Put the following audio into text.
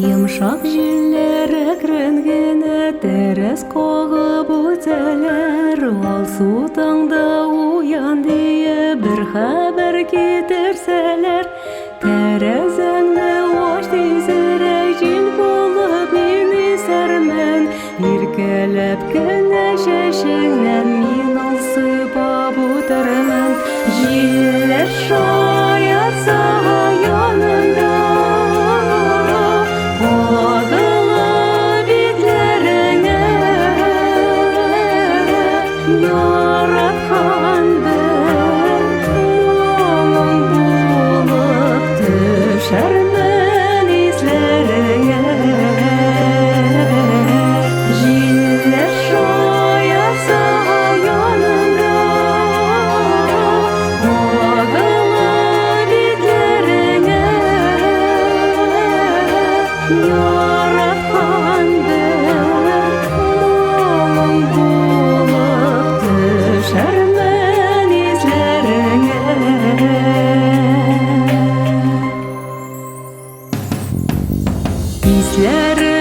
Йомшак җилләр әкрен генә тәрәз кагып үтәләр. Алсу таңда уян диеп бер хәбәр китерсәләр, тәрәзәңне ач тизрәк, җил булып мин исәрмен. Иркәләп кенә чәчеңнән мин алсыпап үтермен. Җилләр шаярса янымда, кагыла битләреңә. Яраткан бер моң булып төшәрмен исләреңә. Җилләр шаярса янымда, кагыла битләреңә. Яраткан бер моң булып төшәрмен исләреңә. Исләреңә.